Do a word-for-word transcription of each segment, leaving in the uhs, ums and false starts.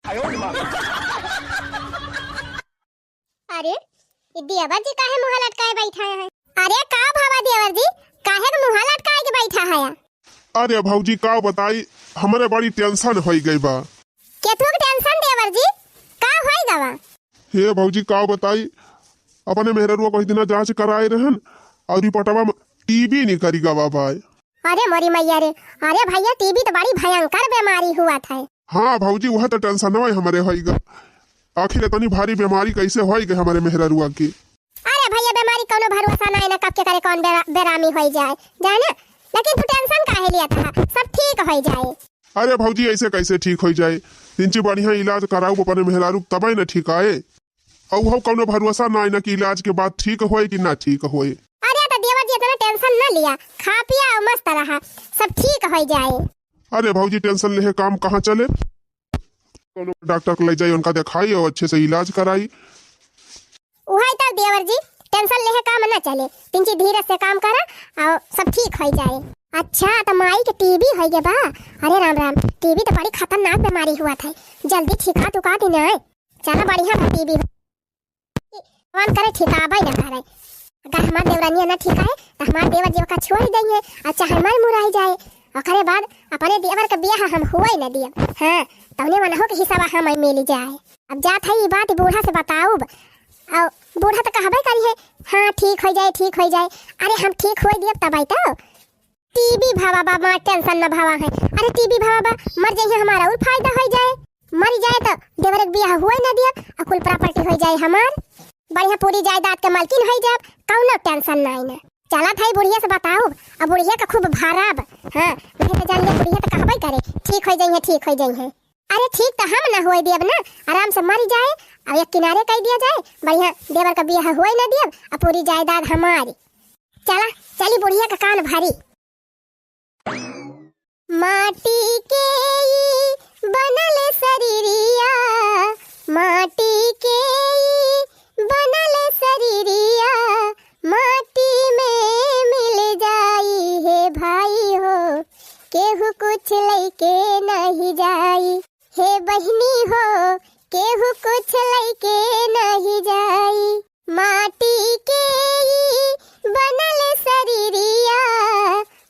अरे, ई देवर जी काहे मुँह लटकाए बैठा है? अरे का भवा देवर जी, काहे के मुँह लटकाए के बैठा है? अरे भौजी का बताई, हमरे बड़ी tension होइ गई बा। केथू के tension देवर जी, का होइ गवा? हे भौजी का बताई, अपने मेहररुआ को ही दिना जाँच कराए रहन और रिपोर्टवा में टीबी निकरी गवा बाय। अरे मोरी मैया रे, अरे भैया टीबी तो बड़ी भयंकर बीमारी हुआ था। हाँ भौजी, वह तो tension है हमरे होइगा। आखिर इतनी भारी बीमारी कैसे होइगा हमरे मेहररुआ की? अरे भैया, बीमारी कौनो भरोसा ना है ना, कब के करे कौन बेरा-, बेरामी होई जाए, जाए ना। लेकिन तू tension काहे लिया था, सब ठीक होई जाए। अरे भौजी, ऐसे कैसे ठीक होई जाए? तिनची बढ़िया इलाज कराऊ अपने मेहरारू, तबे न ठीक आए। अउ हम कौनो भरोसा ना है ना कि इलाज के बाद ठीक होए कि ना ठीक होए। अरे तो देवर जी इतना tension ना लिया, खा पिया और मस्त रहा, सब ठीक होई जाए। अरे भौजी, tension लेहे काम कहाँ चले? कौनो डॉक्टर को ले जाई, उनका दिखाई और अच्छे से इलाज कराई। उहाई तब देवर जी, tension लेहे काम ना चले, तिनची धीरज से काम करा और सब ठीक होई जाए। अच्छा, तो माई के टीबी होई गए बा? अरे राम राम, टीबी तो बड़ी खतरनाक बीमारी हुआ था, जल्दी ठिका तुका दी ना। चला बढ़िया बा टीबी। भगवान करे ठिकाबै न करे। अगर हमार देवरनिया न ठिकाए, त हमार देवर जी ओका छोड़ देइहैं, और चाहे मर मुराई जाए। ओकरे बाद अपने देवर के बियाह हम हुए न दियब। हाँ, तौने मनहो के हिस्सा हम मिल जाए। अब जात है ई बात बूढ़ा से बताउब, और बूढ़ा तो कहबे करी है, "हाँ, ठीक हो जाए, ठीक हो जाए।" अरे हम ठीक होए दियब तब आई तो। टीबी भवा बा, मार tension न भवा है। अरे टीबी भवा बा, मर जाइए, हमारा और फायदा हो जाए। मर जाए तो देवर के बियाह हुए न दिया, और कुल property हो जाए हमार। बढ़िया पूरी जायदाद के मालकिन हो जाब, कौनो tension नहीं न। चला था बुढ़िया से बताओ, अब बुढ़िया का खूब भराब। हाँ, नहीं तो जान ले बुढ़िया तो कहबे करे, "ठीक हो जाइए, ठीक हो जाइए।" अरे ठीक तो हम न होए दियब ना, आराम से मर जाए, अब एक किनारे कर दिया जाए, बढ़िया देवर का बियाह होए न दियब, अब पूरी जायदाद हमारी। चला, चली बुढ़िया का कान भरी। माटी के ई बनल शरीरिया, माटी के ई बनल शरीरिया, माटी में मिल जाई हे भाई हो, केहू कुछ लइके नहीं जाई। हे बहिनी हो, केहू कुछ लइके नहीं जाई। माटी के ई बनल शरीरिया,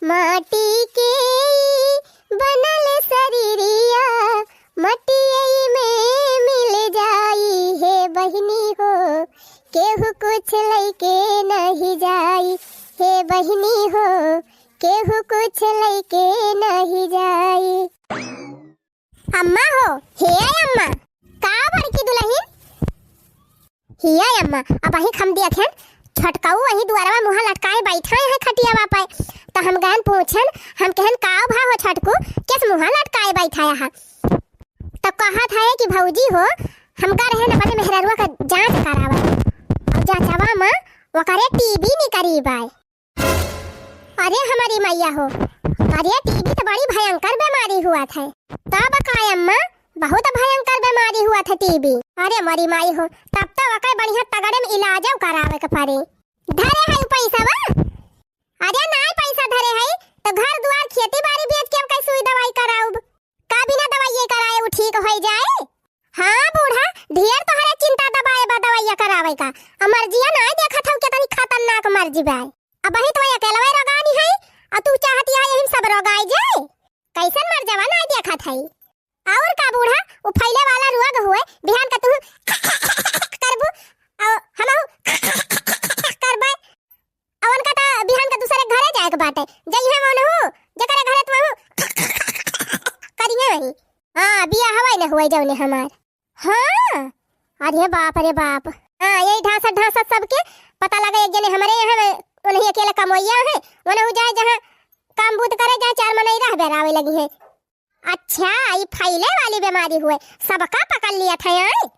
माटी के ई बनल शरीरिया, मटियई में मिल जाई हे बहिनी हो, केहू कुछ लइके नहीं जाई, हे बहिनी हो, केहू कुछ लइके नहीं जाई। अम्मा हो, हे अम्मा, का बड़की दुलहिन? हिया अम्मा, अबहीं हम देखेन, छोटकऊ वही दुआरवा मुँह लटकाए बैठा है खटियावा पे। त हम गएन पूछेन, हम कहेन, "का भा हो छोटकू, केस मुँह लटकाए बैठा है?" त कहत है कि भौजी हो, हम गए रहेन अपने मेहररुआ का जाँच करावे। और जाँचवा में ओकरे टीबी निकरी बाय। अरे हमारी मैया हो, अरे टीबी तो बड़ी भयंकर बीमारी हुआ था। तब का अम्मा, बहुत भयंकर बीमारी हुआ था टीबी। अरे हमारी माई हो, तब तो ओकर बढ़िया तगड़े में इलाज करावे के पड़े। धरे है पैसा बा? अरे नाय पैसा धरे है, तो घर दुआर खेती बाड़ी बेच के अब कई सुई दवाई कराउब? का बिना दवाई कराए उ ठीक होई जाए? हाँ बूढ़ा, ढेर तोहरे चिंता दबाए बा दवाइया करावे का। अमर जिया नाय देखत हऊ केतनी खतरनाक मर जिबाए। अबहीं तो अकेलवे रोगानी है, और तू चाहती है यही सब रोगाई जाए? कैसन मर जावा नाय देखत है। और का बूढ़ा, उ फैले वाला रोग हुए, बिहान का तू करबू, और हमहू करबे। अब उनका त बिहान के दूसरे घरे जाए के बाटे। जइहे वनहु, जेकरे घरे तू वहु करिहे वही। हाँ, बियाह हवाई न हुए जौने हमार। हाँ, अरे बाप रे बाप। हाँ, यही ढांसत ढांसत सबके पता लगे एक जने हमरे यहाँ में, उन्हीं अकेले कमोइया है, वनहु जाए जहाँ काम बूत करे, जाए चार मनई रह बेरावे लगी है। अच्छा, ई फैले वाली बीमारी हुए, सबका पकड़ लिया था, आय?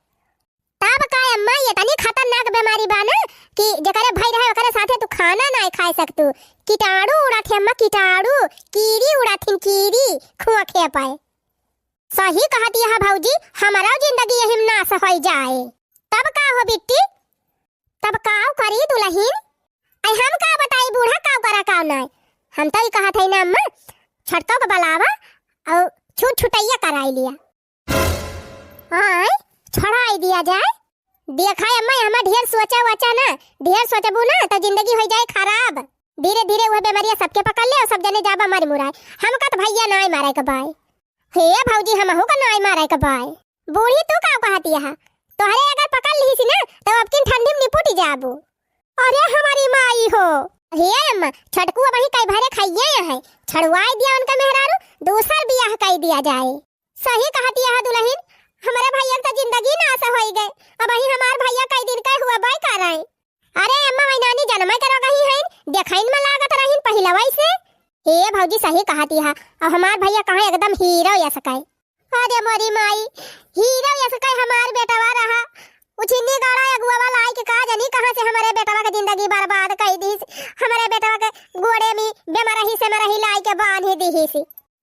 तब का अम्मा, ये तनी खतरनाक बीमारी बा ना कि जेकरे भई रहे ओकरे साथे तू खाना नाय खाए सकतू। कीटाणु उड़त है अम्मा, कीटाणु, कीड़ी उड़त हिन, कीड़ी, खोखे पे। सही कहती है भौजी, हमारा जिंदगी यही में नाश होई जाए। तब का हो बिट्टी? तब काव करी दुलहिन? आई हम का बताई बूढ़ा, काव करा काव नाय। हम तो ई कहत है ना अम्मा, छटकौ के बलावा और छूट छुटैया कराई लिया। कइ दिया जाए। देखा अम्मा, हमा ढेर सोचा वचा ना, ढेर सोचबू ना तो जिंदगी होइ जाए खराब। धीरे धीरे उहे बेमारिया सबके पकड़ ले और सब जने जाबा मरि मुराए। हमका तो भइया नाय मारे के बाय। हे भौजी, हमहू का नाय मारे के बाय। बूढ़ी तू का कहती है? तोहरे अगर पकड़ लिहिस ना तो अब किन ठंडी में निपुट जाबू। अरे हमारी माई हो। हे अम्मा, छोटकू अबहीं कई भरे खाइए है, छड़वाई दिया उनका मेहरारू, दूसर बियाह कइ दिया जाए। सही कहती है दुलहिन, हमरे भइया के तो जिंदगी नास होइ गए। अबहीं हमार भइया कई दिन के हुआ बाय का रहे। अरे अम्मा, वही नानी जनमे के रोगही हइन, देखइन में लागत रहिन पहिलवई से। हे भौजी, सही कहती है, अब हमार भइया कहाँ एकदम हीरो यस कइ। अरे मोरी माई, हीरो यस कइ हमार बेटवा रहा। उछिन्नी गाड़ा अगुआ वाला आई के का जानी कहाँ से हमरे बेटवा के जिंदगी बर्बाद कइ दीस। हमरे बेटवा के गोड़े में बेमरही से मरही लाई के बांधी दीस।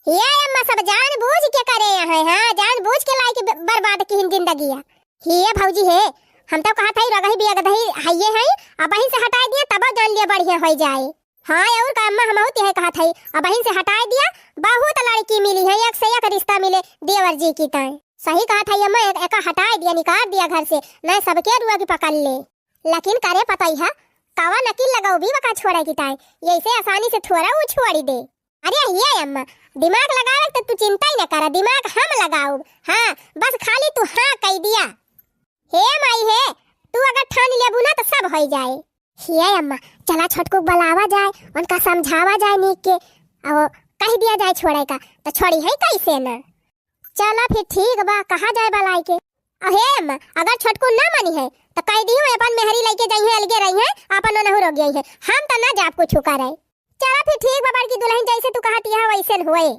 ये अम्मा सब जानबूझ के करे हैं, हाँ, जानबूझ के लाई के ब-, बर्बाद किहिन जिंदगिया। हे भौजी हे, हम तो कहत हई रगही बियगदही हइये हई, अबहिन से हटाई दिया तब जान लिया बढ़िया होइ जाए। हाँ और का अम्मा, हमहू तिहे कहत हई, अबहिन से हटाई दिया, बहुत लड़की मिली है, एक से एक रिश्ता मिले देवर जी की ताई। सही कहत हई अम्मा, एक, एका हटाई दिया, निकाल दिया घर से, नहीं सबके रुआ की पकड़ ले। लेकिन करे पतई है, कावा नकील लगाऊ भी वका छोड़े की ताई, ऐसे आसानी से थोड़ा वो छोड़ी दे। अरे ये अम्मा, दिमाग लगावे तो तू चिंता ही न करा, दिमाग हम लगाऊ। हाँ, बस खाली तू हाँ कह दिया। हे माई हे, तू अगर ठान लेबू ना तो सब होइ जाए। हे अम्मा, चला छोटकू के बुलावा जाए, उनका समझावा जाए नीक के, और कह दिया जाए छोड़े का, तो छोड़ी है कैसे ना। चला फिर ठीक बा, कहा जाए बलाई के। अहे अम्मा, अगर छोटकू ना मानी है, तो कह दी हूँ अपन मेहरी लेके जाई है, अलगे रही है, अपन ओनहु रोक गई है, हम तो ना जाब कुछ करे। चला फिर ठीक बा बड़की दुलहिन, जैसे तू कहती है वैसे न होए।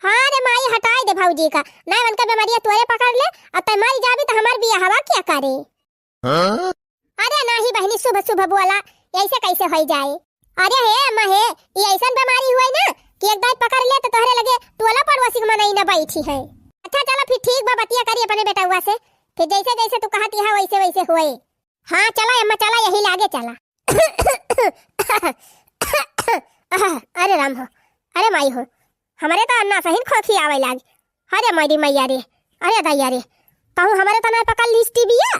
हाँ रे माई, हटाई दे भौजी का, ना उनका बेमारिया तोरे पकड़ ले, और तै मर जाबी तो हमार बियाहवा क्या करे? हाँ? अरे नाही बहिनी, शुभ शुभ बोला, ऐसे कैसे होइ जाए? अरे हे अम्मा हे, ई ऐसन बेमारी हुए ना कि एक दाई पकड़ ले तो तोहरे लगे टोला पड़ोसी के मनई न बैठी है। अच्छा चला फिर ठीक बा, बतिया करी अपने बेटउआ से, फिर जैसे जैसे तू कहती है वैसे वैसे हुए। हाँ चला अम्मा चला, यही लागे चला। अरे राम हो, अरे माई हो, हमरे तो अन्ना सहिन खोखी आवे लाग। अरे मोरी मैया रे, अरे दैया रे, कहूँ हमरे तो ना पकड़ लीस टीबिया।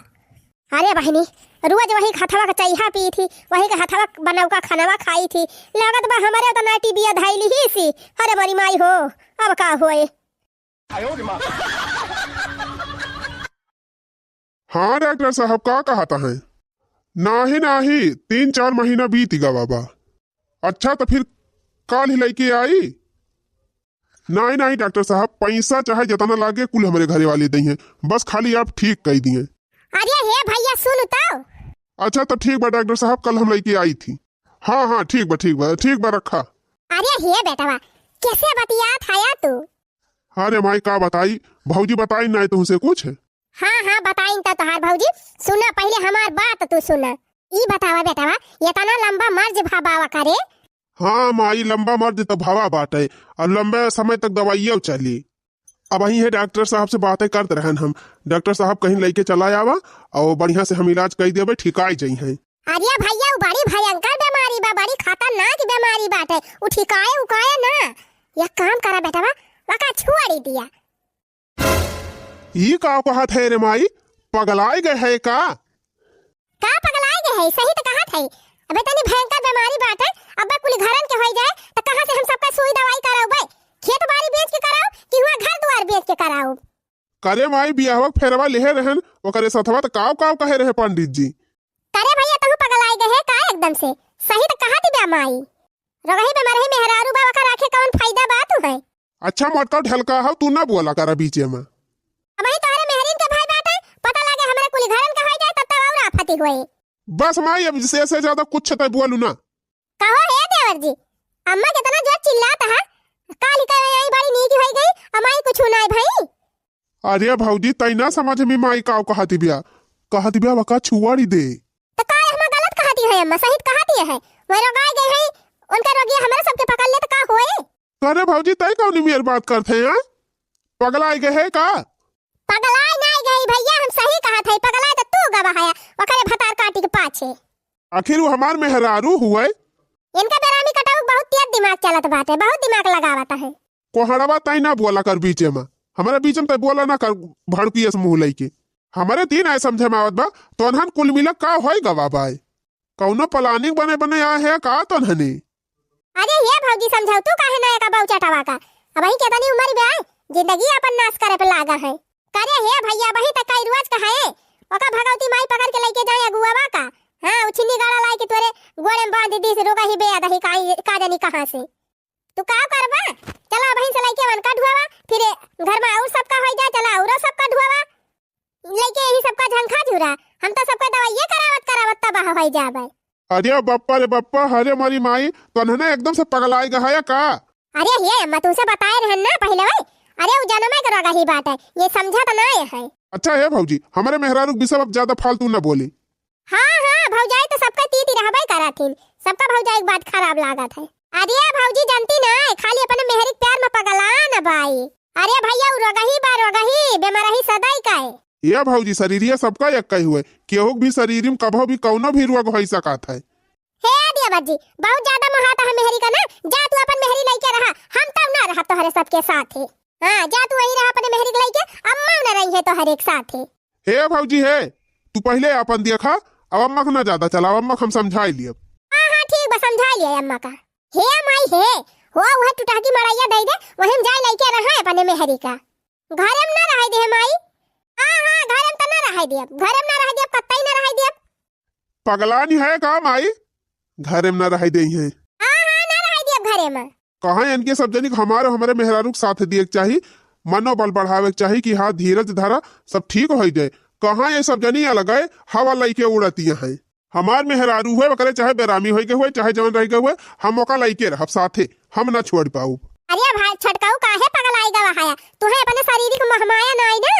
अरे बहिनी, रोज वही के हथवा के चैहा पी थी, वही के हथवा के बनौका खनवा खाई थी, लागत बा हमरे तो ना टीबिया धैली ही सी। अरे मोरी माई हो, अब का होए? हाँ डॉक्टर साहब, का कहता है? नाही नाही, तीन चार महीना बीत गवा बा। अच्छा तो फिर काल ही लेके आई? नाही नाही डॉक्टर साहब, पैसा चाहे जितना लागे कुल हमरे घरे वाले दई हैं, बस खाली आप ठीक कह दिए। अरे हे भैया सुन तो। अच्छा तो ठीक बा डॉक्टर साहब, कल हम लेके आई थी। हाँ हाँ ठीक बा, ठीक बा, ठीक बा, रखा। अरे हे बेटवा, कैसे बतियात हया तू? अरे माई का बताई, भौजी बताई ना तुमसे कुछ। हाँ हाँ बताइन त तोहार भौजी। सुना पहिले हमार बात तू सुना। ई बतावा बेटवा, इतना लंबा मर्ज भवा करे? हाँ माई, लंबा मर्ज तो भवा बाटे, और लंबे समय तक दवाइयो चली। अबहीं है डॉक्टर साहब से बातें करत रहन हम, डॉक्टर साहब कहिन लेके चला आवा और बढ़िया से हम इलाज कई देबे, ठिकाई जइहैं। अरे भैया, उ बड़ी भयंकर बेमारी बा, बड़ी खतरनाक बेमारी बाटे, उ ठिकाए उकाए ना। एक काम करा बेटवा, वका छोड़ी दिया। ई का कहत है रे माई, पगलाए गए है का? का पगलाए गए है, सही तो कहत है। अबे तनी भयंकर बेमारी बाटे, अबे कुल घरन के होई जाए, तो कहाँ से हम सबका सुई दवाई कराउबे? खेत बाड़ी बेच के कराउब कि हुआ घर दुआर बेच के कराउब? करे माई, बियाहवा के फेरवा लेहे रहन, ओकरे सथवा तो काव काव कहे रहे पंडित जी। करे भैया, तहु पगलाए गए है का एकदम से? सही तो कहत बा माई। रगही बेमरही मेहरारू बा, ओकर राखे कौन फायदा बा तू है? अच्छा मोटका ढलका हव, तू ना बोला करा बीचे में। अबही तोहरे मेहरिन के भाई बाटे, पता लागे हमरे कुली घरन के होई जाए तब तो और आफती होए। बस माई, अब से, से ज्यादा कुछ तय बोलू ना। कहो हे देवर जी, अम्मा कितना जोर चिल्लात है, काली कहे आई बड़ी नीक होई गई, अमाई कुछ नाय भाई। अरे भौजी, तै ना समझ में माई काव कहती बिया, कहती बिया वका छुआड़ी दे। तो का हम गलत कहती है अम्मा, सही कहती है, वही रोगाई गए हैं, उनका रोगिया हमारे सबके पकड़ ले तो का होए? अरे भौजी, तै कौन मेर बात करते हैं, हाँ? पगलाई गए है का? पगलाई नहीं गई भैया, हम सही कहत है, पगलाई तो तू गवा है, ओकरे भतार काटी के पाछे। आखिर वो हमार मेहरारू हुए। इनका बेरामी कटाऊ बहुत तेज दिमाग चलत बाटे, बहुत दिमाग लगावत है। कोहड़वा तै ना बोला कर बीचे में, हमारे बीच में तै बोला ना कर, भड़की अस मुँह लइके। हमरे तीन आए समझे में आवत बा, तोन्हन कुल मिला का होई गवा बाय? कौनो planning बने बने आए है का तोन्हने? अरे हे भौजी, समझाऊ तू काहे ना एका बाऊ चटावा का? अबहीं केतनी उमर बा, जिंदगी अपन नाश करे पे लागा है। करे हे भैया, अबहीं तक का रोज का है, ओका भगवती माई पकड़ के लइके जाए अगुआवा का। हाँ, उ छिन्नी गाड़ा लाए के तोरे गोड़े में बांध दीस, रोगही बेअदही का, का जानी कहाँ से। तू का करबा? चला अबहीं से लइके वनका ढुआवा, फिर घर में और सबका होई जाए, चला औरो सबका ढुआवा। लइके यही सबका झंखा झूरा, हम तो सबका दवाइये करावत करावत तबाह होई जाबे। अरे बप्पा रे बप्पा, अरे मोरी माई, तोन्हने एकदम से पगलाई गहाया का? अरे हे अम्मा, तुमसे बताए रहन ना पहिले, ओए। अरे उ जनमे के रोगही बाटे, ये समझत ना है। अच्छा हे भौजी, हमरे मेहरारू के विषय अब ज्यादा फालतू न बोली। हाँ, हाँ, भौजाई तो सबका तीती रहबे करत हिन, सबका भौजाई के बात खराब लागत है। अरे भौजी जानती ना, खाली अपने मेहरी के प्यार में पगला न बाई। अरे भैया, उ रोगही बा, रोगही, बेमरही सदाई का है। ए भौजी, शरीरिया सबका एक कही हुए, केहू के भी शरीर में कभो भी कौनो भी रोग होई सकत है। हे दिया बाजी, बहुत ज्यादा मोहाता है मेहरी का ना, जा तू अपन मेहरी लइके रहा, हम तब ना रहा तोहरे सबके साथ है। हाँ, जा तू वही रहा अपने मेहरी के लइके, अम्मा ना रही है तोहरे एक साथ है। हे भौजी हे, तू पहिले आपन देखा, अब अम्मा के ना ज्यादा चलावा, अम्मा के हम समझाई लियब। हाँ, हाँ, ठीक बा, समझाई लिया अम्मा का। हे माई हे, हो वह टुटहकी मड़ैया दे दे, वही में जाए लइके रहा अपने मेहरी का। घरे में ना रहे दे माई। हाँ, हाँ, घरे में तो ना रहे दियब, घरे में ना रहे दियब, कत्तई ना रहे दियब। पगलानी है का माई? घरे में ना रहे दे है। हाँ, हाँ, ना रहे दियब घरे में। कहाँ इनके सब जनी के हमारे, हमारे मेहरारू के साथ दिए के चाही, मनोबल बढ़ावे के चाही कि हाँ, धीरज धरा, सब ठीक होई जाए। कहाँ ये सब जनी अलग है, हवा लइके उड़ती हैं। हमार मेहरारू है, ओकरे चाहे बेरामी होई के हुए, चाहे जवन रह के हुए, हम ओका लइके रहब साथे, हम ना छोड़ पाऊ। अरे भाई छोटकाऊ, काहे पगलाई गवा है? तुहे अपने शरीर के महमाया ना आई ना।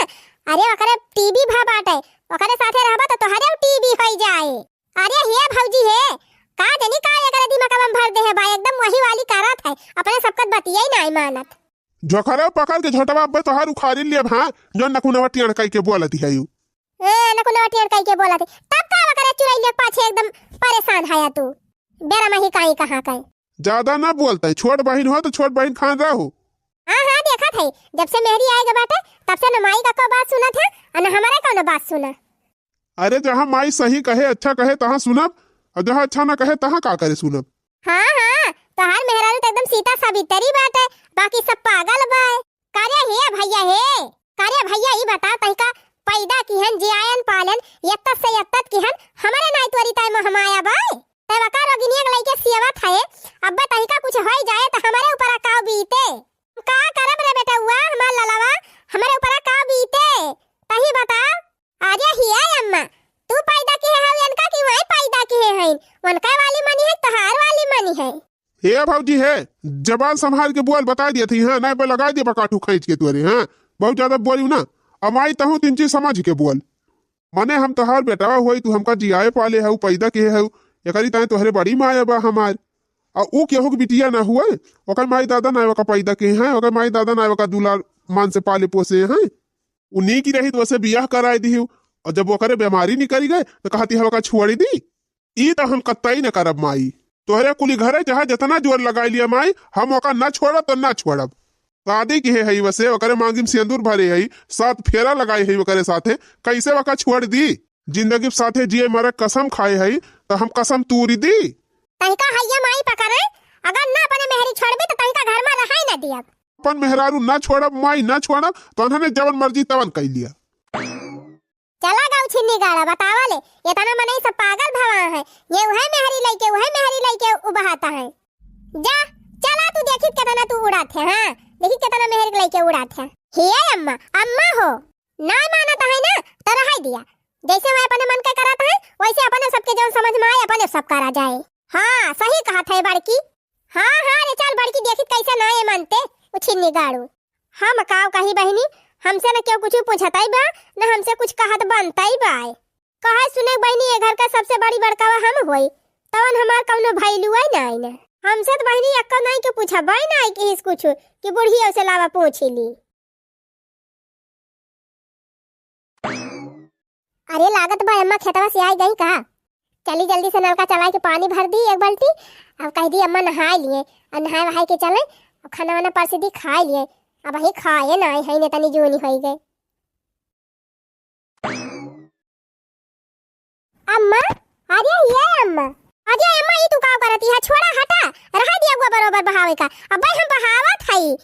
अरे ओकरे टीबी भा बाटे, ओकरे साथे रहबा तो तोहरे टीबी होई जाए। अरे हे भौजी हे, का जनी का एकरे दिमागवा में भर दे है बा, एकदम वही वाली करत है, अपने सबकत बतियाई नाई मानत। झोखरा पकड़ के झोटवा अब्बे तोहार उखाड़ी लेब, हाँ, जो नकुनवा टेढ़ कई के बोलत है यू। ए, नकुनवा टेढ़ कई के बोलत है, तब का ओकरे चुड़ैलिया के पाछे एकदम परेशान है तू, बेरा मही काई कहाँ का। ज्यादा ना बोलता है, छोट बहिन हो तो छोट बहिन खान रहो। हाँ, हाँ, देखत है, जब से मेहरी आए के बाटे, तब से न माई का को बात सुनत है, और न हमारे कौनो बात सुना। अरे, जहाँ माई सही कहे, अच्छा कहे, तहाँ सुनब, और जहाँ अच्छा ना कहे, तहाँ का करे सुनब? हाँ, हाँ, तोहार मेहरारू तो एकदम सीता सावित्री बाटे, बाकी सब पागल बाय। का रे हे भैया हे, का रे भैया, ई बता, तहिका पैदा किहन, जियायन पालन, यत्तत से यत्तत किहन, हमरे नाई तोरी ताई महमाया बाय। तै वका रोगिनिया के लइके सियवत है, अब्बे तहिका कुछ होई जाए त हमरे ऊपरा का बीते? का करब रे बेटउआ, हमार ललवा, हमरे ऊपरा का बीते? तही बता। अरे हिया अम्मा, तू पैदा किहे हऊ इनका कि वही पैदा किहे हईन? उनका वाली मनी है, तोहार वाली मनी है। हे भौजी हे, जबान संभाल के बोल, बताई दियत ही, हाँ, नहीं पे लगाई दे बकाठू खींच के तोरे, हाँ, बहुत ज्यादा बोली ना। अब आई तहूँ तीन चीज समझ के बोल। मने हम तोहार बेटवा होई, तू हमका जियाए पाले हऊ, पैदा किहे हऊ, एकरी ताई तोहरे बड़ी माया बा हमार। आ ऊ केहू के बिटिया ना हुए, ओकर माई दादा ना ओका पैदा किहे हैं, ओकर माई दादा ना ओका दुलार मान से पाले पोसे हैं। ऊ नीक रही तो ओसे बियाह कराए दिहू, और जब ओकरे बीमारी निकल गए तो कहती है ओका छोड़ दी। ई तो हम कतई न करब माई। तोहरे कुली घरे जहाँ जितना जोर लगाई लिया माई, हम ओका ना छोड़ब तो ना छोड़ब। शादी किहे हई वसे, ओकरे मांगी में सिंदूर भरे हई, सात फेरा लगाए हई ओकरे साथे, कैसे ओका छोड़ दी? जिंदगी साथे जिए मरे कसम खाए हई, तो हम कसम तूरी दी? तहिका हइया माई पकड़े, अगर ना अपने मेहरी छोड़बी तो तहिका घर में रहाई ना दियब। अपन मेहरारू ना छोड़ब माई, ना छोड़ब, तो उन्होंने जवन मर्जी तवन कई लिया। चला गाऊ छिन्नी गाड़ा, बतावा ले, इतना मनई सब पागल भवा है, ये उहे मेहरी लइके, उहे मेहरी लइके उबहाता है। जा, चला तू देखित केतना तू उड़ात है, हाँ, देखित केतना मेहरी लइके उड़ात है। हे अम्मा, अम्मा हो, ना मानत है ना, तो रहाई दिया। जैसे वह अपने मन के करत है, वैसे अपने सबके जौन समझ में आए, अपने सब करा जाए। हाँ, सही कहत है बड़की। हाँ, हाँ रे, चल बड़की, देखित कैसे ना ये मानते, उ छिन्नी गाड़ू। हम काव कही बहिनी, हमसे न केहू कुछ पूछतई बा, न हमसे कुछ कहत बनतई बा। कहे सुने बहिनी, ये घर का सबसे बड़ी बड़कावा हम होई, तवन हमार कौनो भैलुआ नाई न। हमसे त बहिनी एक्को नाई के पूछबई नाई किहिस कुछ, कि बुढ़िया से लावा पूछी ली। अरे लागत बा अम्मा खेतवा से आई गई का? चली जल्दी से नलका चलाई के पानी भर दी एक बाल्टी, अब कह दी अम्मा नहाए लिए, और नहाए वहाए के चले, और खाना वाना परस दी खाए लिए। अब वही खाए ना आई है, तनी जूनी होई गए। बहावे का। अबे हम बहावत हई।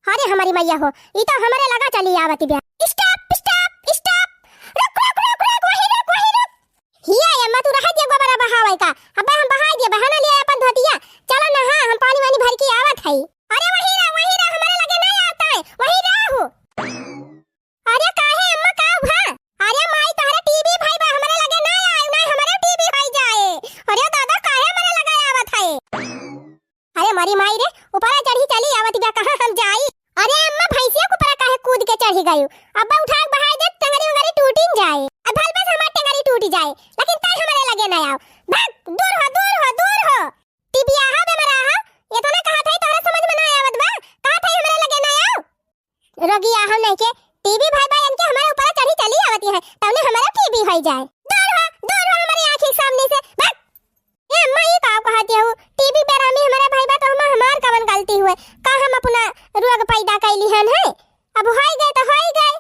अरे हमारी मैया हो, ई तो हमरे लगा चली आवत बिया। Stop, stop, stop। रुक, रुक, रुक, रुक, वही रुक, वही रुक। हिया अम्मा, तू रह दे गोबरा बहावे का। अबे हम बहाई दे, बहाना लिया अपन धोतिया। चलो ना, हाँ, हम पानी वानी भर के आवत हई। अरे वही रह, वही रह, हमरे लगे नहीं आवत है। वही रह हो। अरे काहे अम्मा, का भा? अरे माई, तोहरे टीबी भई बा, हमरे लगे ना आए, ना हमरे टीबी होई जाए। अरे दादा, काहे हमरे लगे आवत है? अरे मरी माई रे, ऊपरा चढ़ी चली आवत बिया, कहाँ हम जाई? अरे अम्मा, भैंसिया के ऊपरा काहे कूद के चढ़ी गयू? अब्बा उठा के बहाई दे, टंगरी उंगरी टूटिन जाए। अब भल बस हमार टंगरी टूटी जाए, लेकिन तय हमरे लगे ना आओ। भाग, दूर हो, दूर हो, दूर हो। टीबी आहा, बेमार आहा, इतना कहा था, तोहरा समझ में ना आवत बा? कहा था हमरे लगे ना आओ। रोगी आहा नहीं के, टीबी भई बा इनके, हमरे ऊपरा चढ़ी चली आवती है, तौने हमरे टीबी होई जाए। दूर हो, दूर हो हमरे आँखी के सामने से, भाग। ए अम्मा, ई का कहत हऊ? टीबी बेरामी हमरे भई बा तो हम, हमार कवन गलती हुए? का हम अपना रोग पैदा कैली हन है? अब होई गए तो होई गए।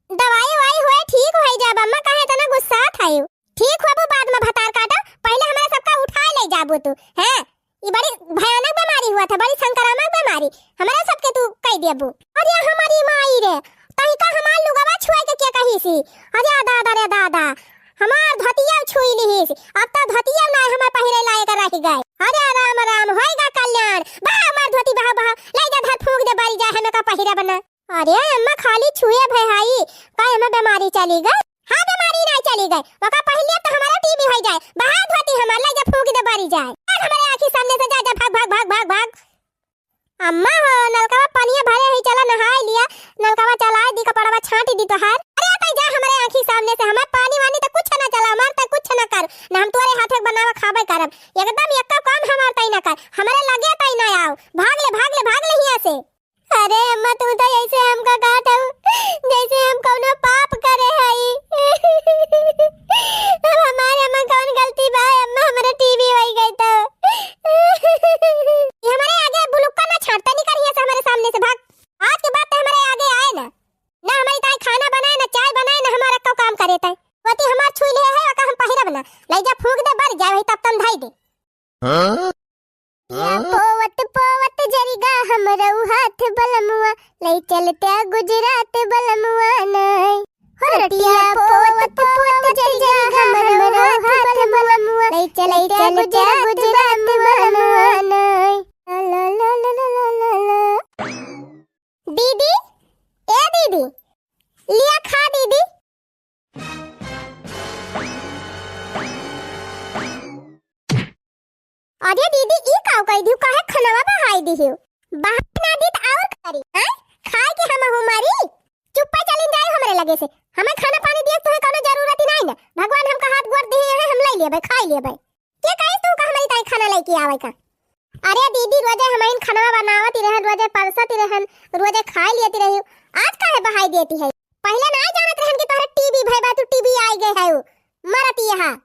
दवाई उवाई हुए ठीक होई जाब अम्मा, काहे इतना गुस्सात हऊ? ठीक होबू बाद में भतार काटा, पहिले हमरे सबका उठाए ले जाबू तू। हैं? ई बड़ी भयानक बेमारी हुआ था, बड़ी संक्रामक बेमारी। हमरे सबके तू कई देबू। अरे हमारी माई रे, तनिका हमार लुगवा छुए के के कही सी? अरे दादा रे दादा, हमार धोतिया छुई लिहिस, अब तो धोतिया ना हमार पहिरे लायक रह गए। अरे राम राम, होएगा कल्याण, बहा हमार धोती, बहा, बहा, ले जा धर फूंक दे, बरी जाए, हमें का पहिरे बना। अरे अम्मा, खाली छुए भई हई, का एमे बेमारी चली गई? हाँ, बेमारी ना चली गई, ओका पहिन लिया तो हमारा टीबी होई जाए, बहा धोती हमार, ले जा फूंक दे, बरी जाए। भाग हमारे आँखी सामने से, जा, जा, भाग, भाग, भाग, भाग, भाग। अम्मा हो, नलकवा पनिया भरे ही, चला नहाई लिया, नलकवा चलाए दी, कपड़वा छांटी दी तोहार। अरे तई जा हमरे आँखी सामने से, हमार पानी वानी तो कुछ ना चला, हमार तो कुछ ना कर, ना हम तोरे हाथे के बनावा खाबे करब, एकदम एक्का काम हमार तई ना कर, हमरे लगे तई ना आओ, भाग ले, भाग ले, भाग ले हियां से। अरे अम्मा, तू तो ऐसे हमका काटऊ, जैसे हम कौनो पाप करे हई। अब हमारे अम्मा कौन गलती बा, अम्मा, हमारे टीबी होई गई तो। ये हमारे आगे बुलुक्का ना छाटता, निकल यहाँ से हमारे सामने से, भाग। आज के बाद तो हमारे आगे आए ना, ना हमारी ताई खाना बनाए, ना चाय बनाए, ना हमारा को काम करे ताई। वती हमार छुई ले है, ओका हम पहिरब ना, ले जा फूंक दे, बर जाए वही तब तम धाई दे। हाँ? या पोवत पोवत जरिगा हमरऊ हाथ बलमुआ, लई चलत्या गुजरात बलमुआ नाय। हो रतिया पोवत पोवत जरिगा हमरऊ हाथ बलमुआ, लई चलत्या गुजरात बलमुआ नाय। ला, ला, ला। दीदी, ए दीदी, लिया खा दीदी। अरे दीदी, ई काव कई दिहु, काहे खनवा बहाई दिहु? बहाई ना दी त और करी, हैं? खाए के हम हूँ मरी? चुप्पा चलिन जाए हमरे लगे से। हमें खाना पानी दिए तोहे कौनो जरूरत ही नहीं ना। भगवान हमका हाथ गोड़ दिए हैं, हम ले लेबे, खाई लेबे। के कही तू का हमारी ताई खाना लेके आवे का? अरे दीदी, रोजे हमहिन खनवा बनावत ही रहन, रोजे परसत ही रहन, रोजे खाए लेती रही। आज काहे बहाई देती है? पहले ना जानत रहन कि तोहरे टीबी भई बा, तू टीबी आई गए है, मरत यहाँ।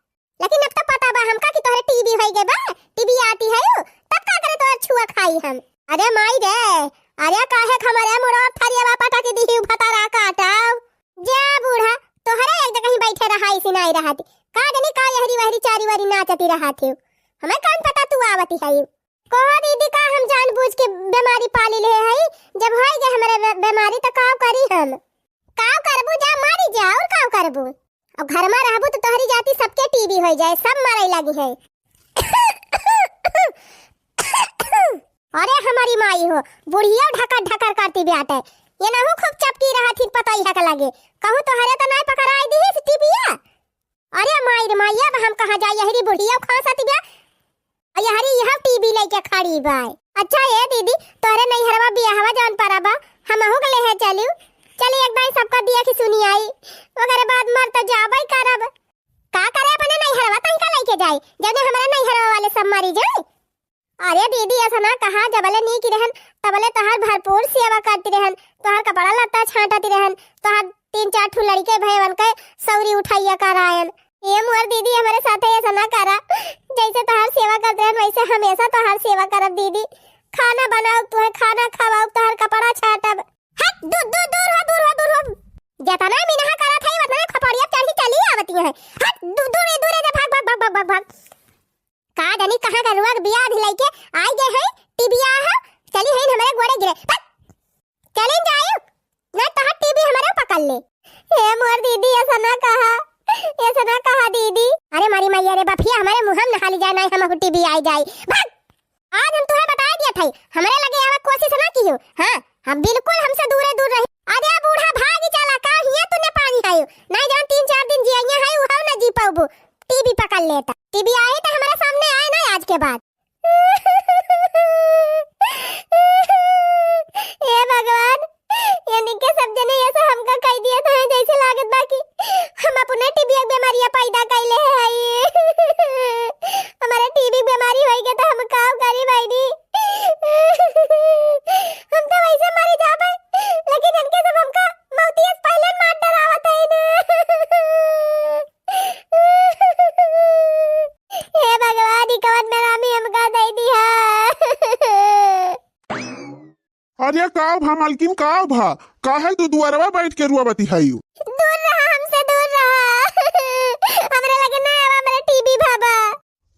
लेकिन अब तो पता बा हमका कि तोहरे टीबी होई गए बा, टीबी आती है उ, तब का करे तोहर छुआ खाई हम। अरे माई रे, अरे काहे खमरे मुड़ो थरिया बा पटक दी ही भतारा काटाओ। जा बूढ़ा, तोहरे एक जगह ही बैठे रहा इसी नाई रहती, का जनी का यहरी वहरी चारी वारी नाचती रहती हो, हमें कौन पता तू आवती है। कहो दीदी, का हम जानबूझ के बेमारी पाली ले हई? जब होई गए हमरे बे-, बेमारी, त का करी हम? का करबू? जा मारी जा, और का करबू? और घर में रहबू त तोहरी जाति सबके टीबी होई जाए, सब मरे लगी है। अरे हमारी माई हो, बुढ़िया ढकर ढकर करती बाटे। ये नहु खूब चपकी रहत ही पतोहिया के लगे। कहूँ तोहरे त नाई पकड़ाई दी इस टीबिया। अरे माई रे माई, अब हम कहाँ जाई, यहरी बुढ़िया खांसत बा। और यहरी यह टीबी लेके खड़ी बा। अच्छा ए दीदी, तोहरे नैहरवा बियाहवा जौन परा बा, हमहू के लेहे चलियो। चली एक दाई सबका देख सुनी आई, ओकरे बाद मर तो जाबे करब। का करे अपने नैहरवा तनिका लेके जाई, जौने हमारे नैहरवा वाले सब मरी जाए। अरे दीदी, ऐसा ना कहा, जबले नीक रहन, तबले तोहार भरपूर सेवा करती रहन, तोहार कपड़ा लत्ता छांटती रहन, तोहार तीन चार ठो लड़के भयवन के सौरी उठाइया करायन। ए मोर दीदी, हमारे साथे ऐसा ना करा, जैसे तोहार सेवा करते रहन, वैसे हमेशा तोहार सेवा करब दीदी। खाना बनाओ तुहे, खाना खवाओ, तोहार कपड़ा छाटब। हट, दू-, दू-, दूर हो, दूर हो, दूर हो। जितना मिनहा करत है, उतना खपड़िया चढ़ी चली आवती है। हट, दू-, दूर, दूर, दूर, भाग, भाग, भाग। का जानी कहाँ का रोग बियाध लइके आई गए हैं, टीबिया है, चली है हमरे गोड़े गिरे। पक! चली जायु, ना तोहार टीबी हमरे पकड़ ले। ए मोर दीदी, ऐसा ना कहा, ऐसा ना कहा दीदी। अरे मारी मैया रे बफिया, हमरे मुँह में नहा ली जाए, ना हमहू टीबी आई जाए। भाग! आज हम तुहे बताए दिया था, हमरे लगे आवे कोशिश ना कियो। हाँ, हम बिल्कुल हमसे दूरे दूर रही। अरे बूढ़ा भाग चला, का हिया तूने पानी खायो? नहीं जान तीन चार दिन जिया है, उहाव ना जी पाउबू। टीबी पकड़ लेता। टीबी आई तो हमरे सामने आए ना आज के बाद। हे भगवान, यानी के सब जने ऐसे हमका कह दिया था, जैसे लागत बा कि हम अपने टीबी के बीमारियां पैदा कैले हई। हमारे टीबी बीमारी होई के तो हम का करी बहिनी? हम तो वैसे मरी जाबे, लेकिन इनके सब हमका मौतिया से पहले मार डरावत है ना। हे भगवान, ई कवन बेरामी हमका दे दिया। अरे का भा मलकिन, का भा? काहे तू दुआरवा बैठ के रुआवती हयू? दूर रहा हमसे, दूर रहा। हमरे लगे ना आवा, हमरे टीबी भा बा।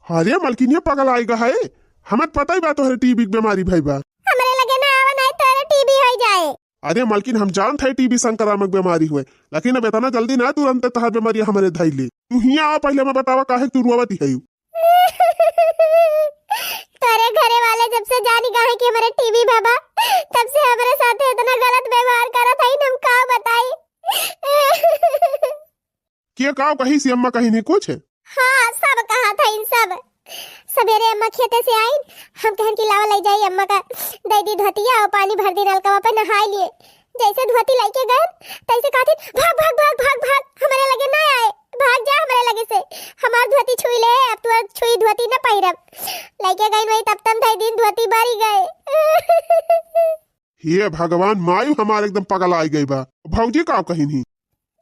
अरे मलकिनिया पगलाइ गा है, हमत पता ही बा तोहरे टीबी के बीमारी भई बा। हमरे लगे ना आवा, नहीं तोहरे टीबी होई जाए। अरे मलकिन, हम जानत है टीबी संक्रामक बीमारी हुए, लेकिन अब इतना जल्दी ना तुरंत तोहार बीमारी हमरे धई ले। तू हियाँ आवा, पहले हमें बतावा काहे तू रुआवती हयू? तोरे घरे वाले जब से जानी गा है कि हमरे टीबी भा बा, तब से हमरे साथे इतना गलत व्यवहार करत है, हम का बताई। के का कही सी अम्मा, कही नहीं कुछ? हाँ, सब कहा था इन सब। सवेरे अम्मा खेते से आइन, हम कहन कि लावा ले जाई अम्मा का, दे दी धोतिया और पानी भर दी नलकवा पे, नहाई लिए। जैसे धोती लेके गए, तैसे कहती, "भाग, भाग, भाग, भाग, भाग, हमारे लगे ना आए, भाग जा हमारे लगे से, हमार धोती छुई ले, अब तू छुई धोती ना पहिरब।" लेके गई वही तब तम धई दिन धोती बरी गए। हे भगवान, मायू हमार एकदम पगलाइ गई बा। भौजी का कहिन ही?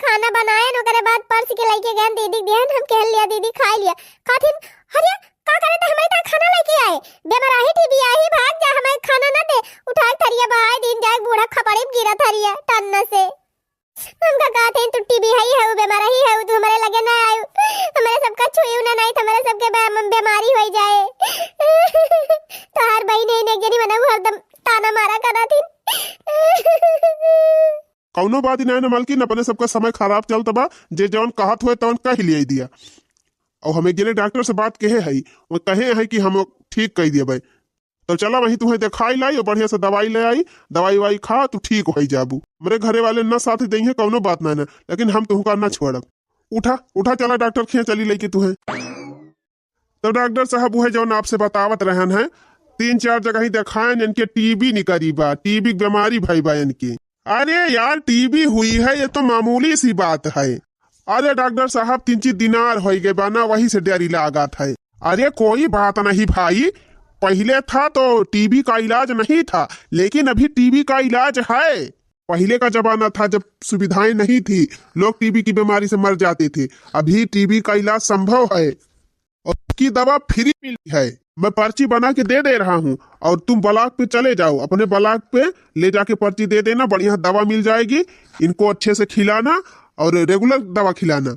खाना बनाए न, ओकरे बाद परस के लेके गए दीदी के दिहन, हम कहन लिया दीदी खाई लिया। कहथिन, "अरे का करे त हमारे ता खाना लेके आए, बेमराही टीबी आही, भाग जा, हमें खाना ना दे।" उठाए थरिया बहाए दिन जाए बूढ़ा खपड़ी में गिरा थरिया टन्न से। हमका कहथिन, "तू टीबी हई है, बेमराही है, तू हमारे लगे ना आयु, हमारे सबका छुई ना, नहीं तो हमारे सबके बे-, बीमारी होई जाए।" तोहार बहिन है, एक जनी मना, वो हरदम ताना मारा करथिन। कौनो बात ही नहीं ना मलकिन, अपने सबका समय खराब चलत बा, जे जौन कहत हुए तौन कह लिया दिया। और हम एक जने डॉक्टर से बात कहे हई, वो कहे है कि हम ठीक कह दिए भाई। तो चला वहीं तुम्हें दिखाई लाई और बढ़िया से दवाई ले आई, दवाई वाई खा, तू ठीक हो जाबू। हमरे घरे वाले ना साथ देंगे, कौनो बात ना ना, लेकिन हम तुमका ना छोड़ब। उठा उठा, चला डॉक्टर खिया चली लेके तुम्हें। तो डॉक्टर साहब, वह जौन आपसे बतावत रहन है, तीन चार जगह ही देखायन, इनके टीबी निकरी बा, टीबी के बीमारी भई बा इनके। अरे यार, टीबी हुई है, ये तो मामूली सी बात है। अरे डॉक्टर साहब, तीन चार दिन आर होई गए बा ना, वही से डरी लागत है। अरे कोई बात नहीं भाई, पहले था तो टीबी का इलाज नहीं था, लेकिन अभी टीबी का इलाज है। पहले का जमाना था जब सुविधाएं नहीं थी, लोग टीबी की बीमारी से मर जाते थे। अभी टीबी का इलाज संभव है। और उसकी दवा फ्री मिली है। मैं पर्ची बना के दे दे रहा हूँ और तुम ब्लॉक पे चले जाओ, अपने ब्लॉक पे ले जाके पर्ची दे देना, बढ़िया दवा मिल जाएगी। इनको अच्छे से खिलाना और रेगुलर दवा खिलाना,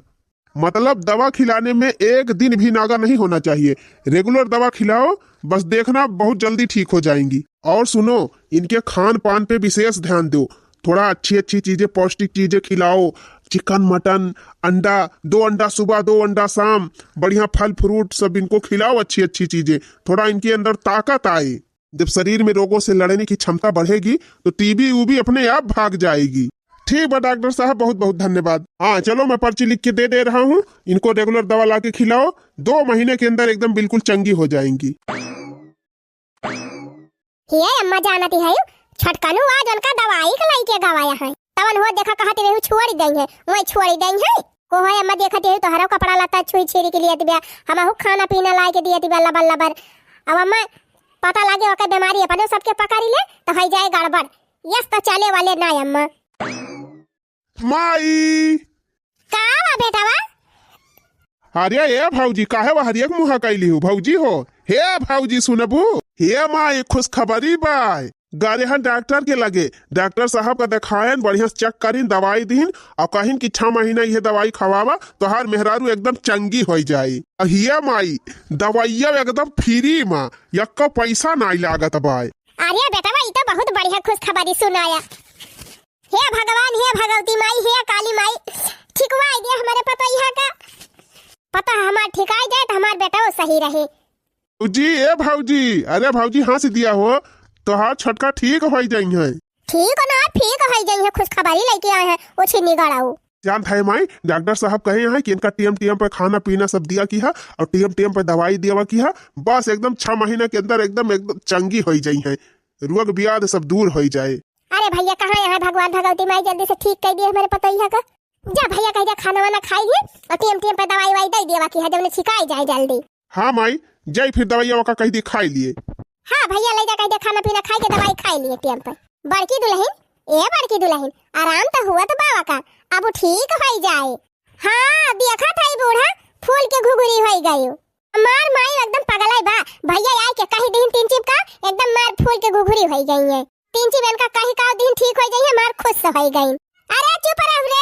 मतलब दवा खिलाने में एक दिन भी नागा नहीं होना चाहिए। रेगुलर दवा खिलाओ, बस देखना बहुत जल्दी ठीक हो जाएंगी। और सुनो, इनके खान पान पे विशेष ध्यान दो, थोड़ा अच्छी अच्छी चीजें, पौष्टिक चीजें खिलाओ, चिकन, मटन, अंडा, दो अंडा सुबह, दो अंडा शाम, बढ़िया फल फ्रूट सब इनको खिलाओ, अच्छी अच्छी चीजें, थोड़ा इनके अंदर ताकत आए। जब शरीर में रोगों से लड़ने की क्षमता बढ़ेगी तो टीबी उबी अपने आप भाग जाएगी। ठीक बा डॉक्टर साहब, बहुत बहुत धन्यवाद। हाँ चलो, मैं पर्ची लिख के दे दे रहा हूँ, इनको रेगुलर दवा ला के खिलाओ, दो महीने के अंदर एकदम बिल्कुल चंगी हो जाएंगी। हे अम्मा, जानती है, छोटकनू आज उनका दवाई के लाई के गवाया है, तवन हो देखा कहती रही छोड़ी देंगे, वही छोड़ी देंगे। को है अम्मा, देखती है तोहरा कपड़ा लत्ता छुई छीरी के लिए दिया, हम खाना पीना लाई के दिए दिया लबर लबर। अब अम्मा पता लागे ओकर बीमारी अपने सबके पकड़ी ले तो है जाए गड़बड़। यस तो चले वाले ना अम्मा। माई। का बा बेटवा? अरे ए भौजी, काहे वहरिया के मुँह कैली हो भौजी हो? हे भौजी सुनबू? हे माई, खुशखबरी बा। गए हन डॉक्टर के लगे, डॉक्टर साहब का देखायन, बढ़िया से चेक करिन, दवाई दीन और कहिन कि छह महीना यह दवाई खवावा, तोहार मेहरारू एकदम चंगी होइ जाई। अहिया माई, दवाइया एकदम फ्री मा, यक्को पैसा नाई लागत बाय। अरे बेटवा, ई तो बहुत बढ़िया खुशखबरी सुनाया। हे भगवान, हे भगवती माई, हे काली माई, ठिकवाई दे हमरे पतोहिया का। पता हमार ठिकाई जाए तो हमार बेटवा सही रहे। भौजी, ए भौजी, अरे भौजी, हँस दिया हो, तोहार छोटका ठीक होइ जइहैं। ठीक ना, ठीक होइ जइहैं, खुशखबरी लइके आए हैं, ओ छिन्नी गड़ाऊ। जानत है माई, डॉक्टर साहब कहे हैं कि इनका टेम टेम पे खाना पीना सब दिया किहा और टेम टेम पे दवाई देवा किहा, बस एकदम छह महीना के अंदर एकदम, एकदम चंगी होइ जइहैं, रोग ब्याध सब दूर होइ जाए। अरे भैया, कहाँ यहाँ भगवान भगवती माई जल्दी से ठीक कइ दिए हमरे पतोहिया का। जा भैया, कहि दिया खाना वाना खाइ लिए और टेम टेम पे दवाई वाई दइ देवा किहा, जउने छिकाई जाए जल्दी। हाँ माई, जाई फिर दवाइया ओका कहि दिया खाइ लिए। हाँ भैया, लइ जा, कहि दिया खाना पीना खाइ के दवाई खाइ लिए टेम पे। बड़की दुलहिन, ए बड़की दुलहिन, आराम तो हुआ तो बाबा का, अब ठीक होइ जाए। हाँ, देखत हई बूढ़ा, फूल के घुघुरी होइ गयो। हमार माई एकदम पगलाई बा, भैया आए के कहि दीन तीन चिप का, एकदम मार फूल के घुघुरी होइ गई है। तीन चिप इनका कहि का दीन ठीक होइ गई है, मार खुश होइ गई। अरे चुप रह रे,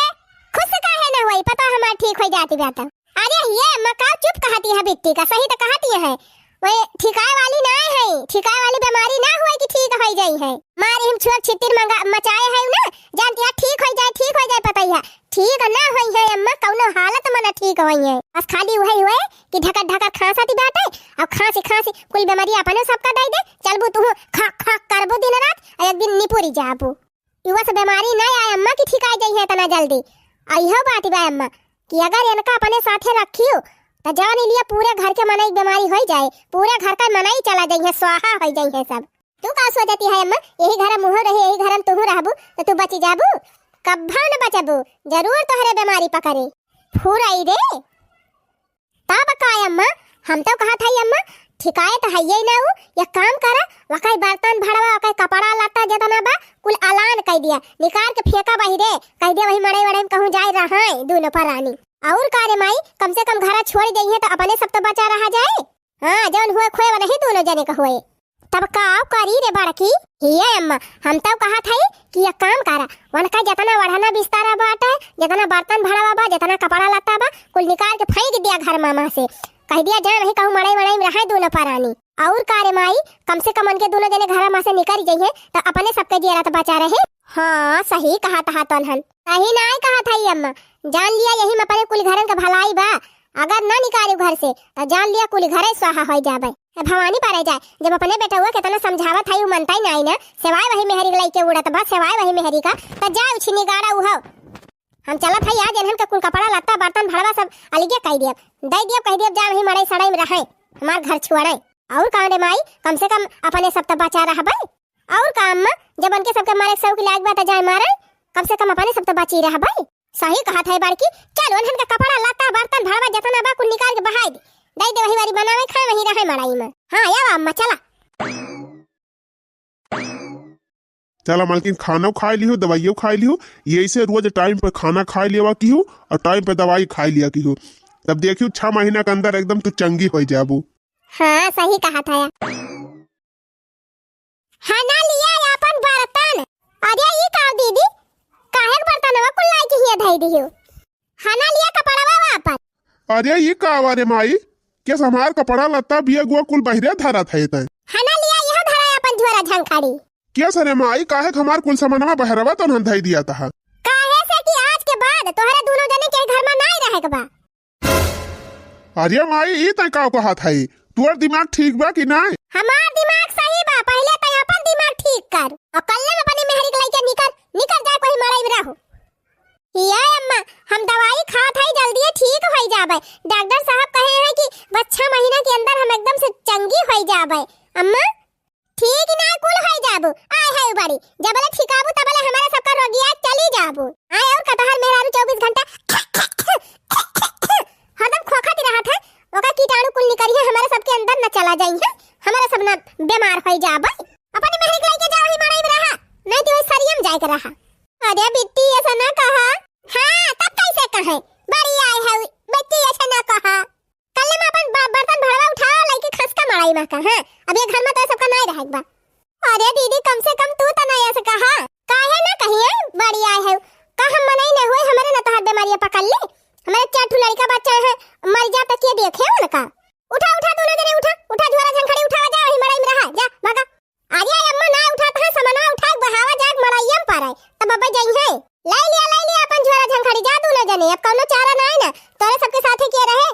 खुश काहे न होई, पता हमार ठीक होइ जाती बा त। अरे ये अम्मा का चुप कहती है बिट्टी का, सही तो कहती है। वे ठिकाए वाली ना है, ठिकाए वाली बीमारी ना हुए कि ठीक होइ जाई है। मारी हम छोट छितिर मंगा, मचाए है ना, जानती है ठीक होइ जाए, ठीक होइ जाए पतोहिया। ठीक ना होइ है अम्मा, कौनो हालत में ना ठीक होइ है। बस खाली वही हुए कि ढकर ढकर खांसती बाटे, और खांसी खांसी कुल बीमारी अपने सबका दे दे, चलबू तू खा खा करबू दिन रात, और एक दिन निपुरी जाबू। युवा से बीमारी ना आए अम्मा कि ठिकाए जाई है इतना जल्दी। आ इहो बात बा अम्मा कि अगर इनका अपने साथे रखियो, तो जान लिया पूरे घर के मनई बीमारी होइ जाए, पूरे घर का मनई चला जाई है, स्वाहा होइ जाई है सब। तू का सोचती है अम्मा, यही घर में मुँह रही, यही घर में तुहू रहबू, तो तू बची जाबू? कब्बो न बचबू, जरूर तोहरे बीमारी पकड़े। फुरई रे, तब का अम्मा, हम तो कहत हई अम्मा, ठिकाए तो हइये ना उ, एक काम करा, वकाई बर्तन भड़वा, वकाई कपड़ा लत्ता जेतना बा, कुल अलान कइ दिया, निकार के फेंका बहिरे, कहि दिया वही मड़ई वड़ई में कहूँ जाए रहाए दूनो परानी। और का रे माई, कम से कम घरा छोड़ जइहे तो अपने सब तो बचा रहा जाए। हाँ, जौन हुए खोए वनही दूनो जने का हुए। तब का करी रे बड़की? हिये अम्मा, हम तब कहत हई कि एक काम करा, वनका जतना वढ़ना बिस्तारा बाटे, जतना बर्तन भड़वा बा, जतना कपड़ा लत्ता बा, कुल निकार के फेंक दिया घर मामा से। कहि दिया जा वही कहूँ मड़ई वड़ई में रहे दूनो परानी। और का रे माई, कम से कम उनके दूनो जने घर मा से निकर जइहे, त अपने सबके जियरा त बचा रहे। हाँ, सही कहत हा तोनहन। सही नाई कहत हई अम्मा, जान लिया यही में अपने कुल घरन के भलाई बा। अगर ना निकारिउ घर से, त जान लिया कुल घरे स्वाहा होइ जाबे। ए भवानी परे जाए, जब अपने बेटउआ केतना समझावत हई, उ मनता ही नाई ना, सेवाय वही मेहरी के लइके उड़त बा, सेवाय वही मेहरी का, त जाए उछिनी गाड़ा उहो। हम चलत हई आज, इन्हन के कुल कपड़ा लत्ता, बर्तन भड़वा सब अलगे कइ दियब, दइ दियब, कहि दियब, जा वही मड़ई सड़ई में रहे, हमार घर छुअड़े। और का रे माई, कम से कम अपने सब त बचा रहबे। और का अम्मा, जब उनके सबके मरे के शौक लाग बा त जाए मारे, कम से कम अपने सब त बची रहबे। सही कहत है बड़की, चल उन्हन के कपड़ा लत्ता बर्तन भड़वा जतना बा कुल निकाल के बहाई दे, दइ दे वही बारी बनावे खाए वही रहे मड़ई में। हाँ, आवा अम्मा, चला। चला मलकिन, खानो खाइ लिहु, दवाइयो खाइ लिहु, यही से रोज टाइम पे खाना खाइ लेवा किहु और टाइम पे दवाई खाइ लिया किहु, तब देखियो छह महीना के अंदर एकदम तू चंगी होइ जाबू। हाँ, सही कहत है। हना लिया आपन बर्तन। अरे ई का दीदी, काहे के बर्तनवा कुल लाई के हिया धई दियो? हना लिया कपड़वा आपन। अरे ई का वा रे माई, केस हमार कपड़ा लत्ता बिया गुआ कुल बहिरे धरत है तै। हना लिया यह धरा आपन झोरा झंखाड़ी। केस रे माई, काहे के हमार कुल सामानवा बहरवा तोनहन धई दिया तहा? काहे से कि आज के बाद तोहरे दूनो जने के घर में नाई रहे के बा। अरे माई, ई तै का कहत हई? तोर दिमाग ठीक बा कि नाय? हमार दिमाग सही बा, पहिले तै अपन दिमाग ठीक कर। और कल्ले में अपनी मेहरी के लइके निकर, निकर जाए कोई मड़ई में रहो। ये अम्मा, हम दवाई खात हई, जल्दी ठीक होई जाबे। डॉक्टर साहब कहे हैं कि बस छह महीना के अंदर हम एकदम से चंगी होई जाबे। अम्मा, ठीक ना कुल होई जाबू, आय है बड़ी, जबले ठिकाबू तबले हमारे सबका रोगिया चली जाबू। आय और कटहर मेहरारू चउबीस घंटा हरदम खोखत रहत है, ओकर कीटाणु कुल निकरी है, हमारे सबके अंदर न चला जाई है, हमारे सब न बीमार होई जाबे। अपनी मेहरी के लइके जाओ ही मड़ई में रहा, नहीं तो वही सरियम जाए के रहा। अरे बिट्टी ऐसा ना कहा। हाँ, तब कैसे कहे? बड़ी आय है, बिट्टी ऐसा ना कहा। कल्ले में अपन ब-, बर्तन भड़वा उठाओ, लइके खसका मड़ई में का, हाँ? अब ये घर में तो सबका नाई रहे बा। अरे दीदी, कम से कम तू त ना ऐसे कहा। काहे ना कहिए, बड़ी आए है। का हम मनई न हुए, हमरे न तोहार बेमारिया पकड़ ले। हमरे चार ठो लड़का बच्चा है, मर जा त के देखे उनका? उठा, उठा, दोनों जने उठा, उठा, झोरा झंखड़ी उठावा, जा, वही मड़ई में रहा, जा, भागा। अरे अम्मा, ना उठात है, समनवा उठाए, बहावा जाए, मड़इया में पड़े, तब बब्बे जइहे। ले लिया, ले लिया अपन झोरा झंखड़ी, जा दोनों जने, अब कौनो चारा ना है ना, तोरे सबके साथे के रहे,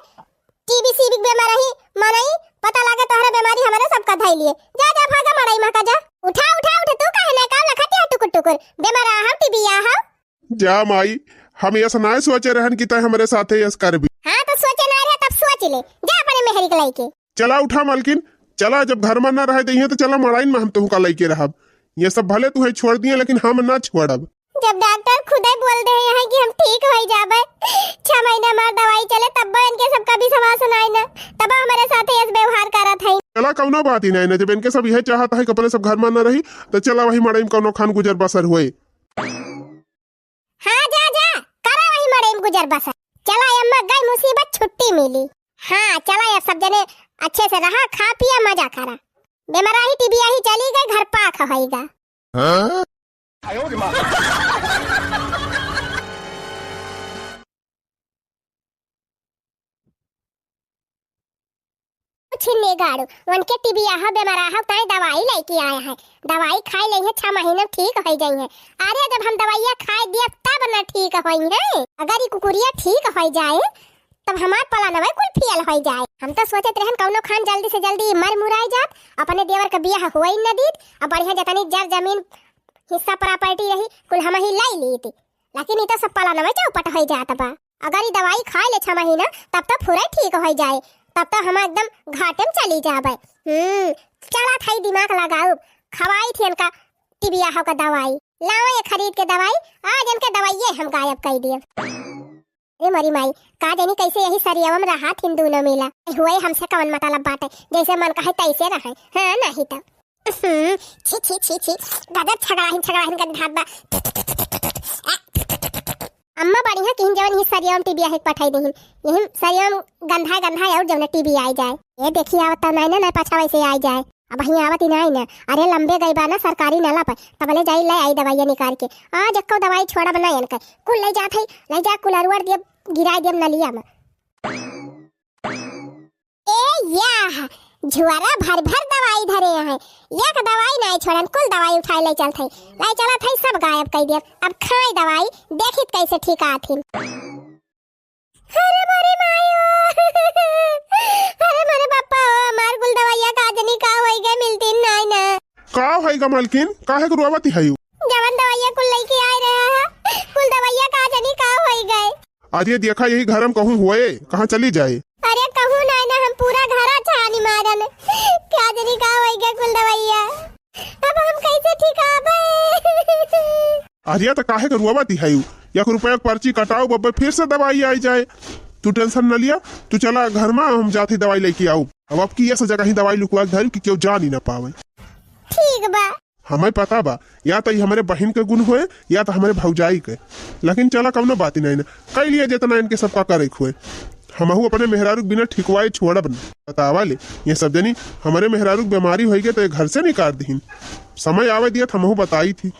टीबी सीबी के बेमार रही, मनई, पता लागे तोहरे बेमारी हमरे सबका धई लिए। जा, जा, भागा मड़ई में का जा। उठा, उठा, उठ, तू काहे ना काम लखत है टुकुर टुकुर, बेमार आ हो, टीबी आ हो। जा माई, हम यस नाय सोचे रहन कि तै हमरे साथे यस करबी। हाँ, तो सोचे ना रहे, तब सोच ले। जा अपने मेहरी के लइके। चला उठा मलकिन, चला, जब घर में ना रहे दइहे तो चला मड़ाइन में हम तुहका लइके रहब। ये सब भले तुहे छोड़ दिए, लेकिन हम ना छोड़ब। जब डॉक्टर खुदे बोल दे हैं कि हम ठीक हो जाबे, छह महीना हमार दवाई चले, तब इनके सबका विश्वास नाय ना, तब हमरे साथे यस व्यवहार करत है। चला, कौनो बात ही नाय ना, जब इनके सब यह चाहत है कि अपने सब घर में ना रही, तो चला वही मड़ई में कौनो खान गुजर बसर होए। हाँ, जा, जा, करा वही मड़ई में गुजर बसर। चला अम्मा, गई मुसीबत छुट्टी मिली। हाँ, चला, अब सब जने अच्छे से रहा, खा पिया, मजा करा। बेमराही टीबियाही चली गई, घर पाक होइगा। हाँ? छिन्नी गाड़ू, उनके टीबियाहा बेमराहा ताई दवाई लइके आए हैं। दवाई खाई लेइहे, छह महीना में ठीक होइ जाइहे। अरे, जब हम दवाइया खाई दिया तब न ठीक होइहे। अगर ई कुकुरिया ठीक होइ जाए तब हमार पलनवे कुल फेल होइ जाए। हम तो सोचत रहन कौनो खान जल्दी से जल्दी मर मुराई जात, अपने देवर का बियाह होई न दीत, अब बढ़िया जतनी जर जमीन हिस्सा प्रॉपर्टी रही कुल हम ही लाई लीत। लेकिन ई तो सब पलनवे चौपट होइ जात बा। अगर ई दवाई खाए ले छह महीना, तब तो फुरे ठीक होइ जाए, तब तो हम एकदम घाटे में चली जाबे। हम्म, चला थाई दिमाग लगाउब, खवाई थी इनका टीबियाहा का दवाई। लावा ये खरीद के दवाई, आज इनके दवाइये हम गायब कर दिए। ए मोरी माई, का जानी कैसे यही सरियवा में रहा थिन दूनो मिला। हुए हमसे कवन मतलब बाटे, जैसे मन कहे तैसे रहे। हाँ, नहीं तो। हम्म, छी, छी, छी, छी, गजब छगड़ाहिन, छगड़ाहिन गंधात बा। अम्मा बढ़िया किहिन जवन ही सरियवा में टीबियाहा के पठाई दिहिन। यही सरियवा में गंधाए, गंधाए और जवन टीबी आई जाए। ये देखी आवत त नाई ना, नाई पाछा वैसे आई जाए। अब वहीं आवत ही नाई ना। अरे लंबे गई बा ना सरकारी नला पर, तबले जाई ले आई दवाइयाँ निकाल के। आज एक्को दवाई छोड़ब ना इनके। कुल ले जात है, ले जा कुल अरुअर दियब, गिराए दियब नलिया में। ए याह, झुआरा भर भर दवाई धरे हैं। एक दवाई नाई छोड़न, कुल दवाई उठाए ले चलत है। ले चलत है, सब गायब कर दियब। अब खाई दवाई, देखित कैसे ठीक आथिन। अरे मोरे माई ओ। अरे मोरे पापा ओ, हमार कुल दवाइया का जनी का होई गए, मिलती नाई ना। का होई गा मलकिन, काहे के रोवत हयू? जवन दवाइया कुल लेके आए रहे हैं, कुल दवाइया का जनी का होई गए। अरे देखा यही घर में कहूँ होए, कहाँ चली जाए। अरे कहूँ नाई ना, हम पूरा घरा छानी मारन, का जनी का होई गए कुल दवाइया। अब हम कैसे ठिकाबे? अरे त काहे के रोवत हयू? एक रुपया के पर्ची कटाऊ बब्बे, फिर से दवाई आई जाए। तू टेंशन न लिया, तू चला घर में, हम जात ही दवाई लेके आऊ। अब, अब की ऐसा जगह ही दवाई लुकवा के धरी कि केहू जान ही ना पावे। ठीक बा। हमें पता बा, या त ई हमरे बहिन के गुण होए, या त हमरे भौजाई के। लेकिन चला कौनो बात ही नहीं ना, कई लिए जितना इनके सबका करे के होए। हमहू अपने मेहरारू के बिना ठिकवाए छोड़ब न। बतावा ले, ये सब जनी हमरे मेहरारू के बीमारी होई गए तो ये घर से निकाल दीहिन। समय आवे दिया त हमहू बताई थी।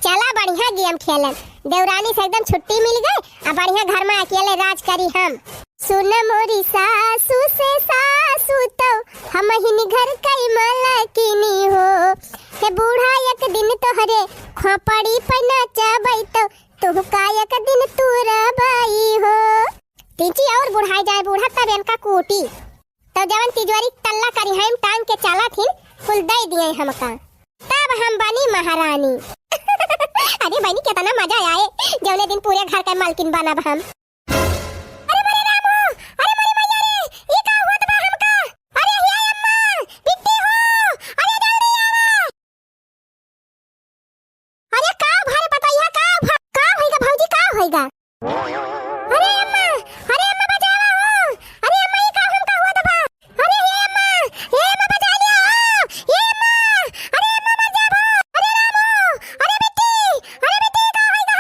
चला बढ़िया गेम खेलन, देवरानी से एकदम छुट्टी मिल गई, अब बढ़िया घर में अकेले राज करी हम। सुन मोरी सासू से सासू तो हम ही घर कई मलकिनी हो, हे बूढ़ा एक दिन तोहरे खोपड़ी पे नचबै तो तुहका एक दिन तुरबै हो। तिची और बुढ़ाई जाए बूढ़ा तब इनका कूटी। तो जवन तिजोरी तल्ला करी हम टांग के चला थिन, कुल दे दिए हमका। तब हम बनी महारानी। अरे बनी कितना मजा आए, जौने दिन पूरे घर के मालकिन बनब हम। अरे मोरे राम हो, अरे मोरे मैया रे, ई का होत बा हमका? अरे हे अम्मा, बिट्टी हो, अरे जल्दी आवा। अरे का भा रे पतोहिया, का भा, का होइगा भौजी, का होइगा? अरे अम्मा, अरे अम्मा बचावा हो, अरे अम्मा ई का हमका हुआ दबा, अरे हे अम्मा, हे अम्मा बचा लिया हो, हे अम्मा, अरे अम्मा मर जाबो, अरे राम हो, अरे बिट्टी, अरे बिट्टी का होइगा